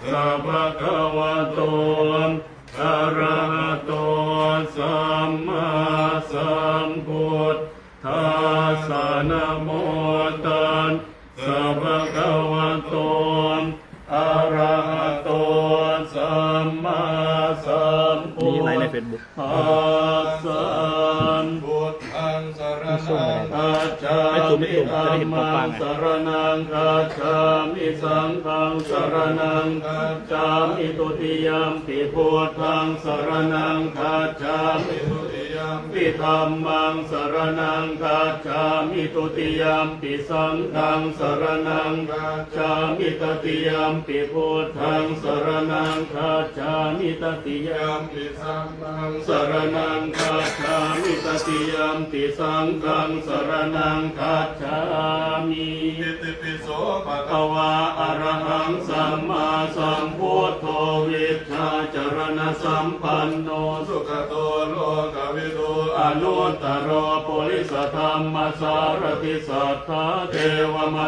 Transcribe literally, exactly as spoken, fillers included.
Sa bhagavato arahato sammāsambuddhassa. Namo tassa bhagavato arahato sammāsambuddhassa. มีไลฟ์ในเฟซบุ๊ก Buddhaṃ saraṇaṃ gacchāmi. ไม่ตุ่ม ไม่ตุ่ม จะได้เห็นตรงกลางไง Dhammaṃ saraṇaṃ gacchāmi. Saṅghaṃ saraṇaṃ gacchāmi. Dutiyampi buddhaṃ saraṇaṃ gacchāmi. Dutiyampi dhammaṃ saraṇaṃ gacchāmi. Dutiyampi saṅghaṃ saraṇaṃ gacchāmi. Tatiyampi buddhaṃ saraṇaṃ gacchāmi. Tatiyampi dhammaṃ saraṇaṃ gacchāmi. Tatiyampi saṅghaṃ saraṇaṃ gacchāmi. Itipi so bhagavā arahaṃ sammāsambuddho vijjācaraṇasampanno sugato lokavidū anuttaro purisadammasārathi satthā devama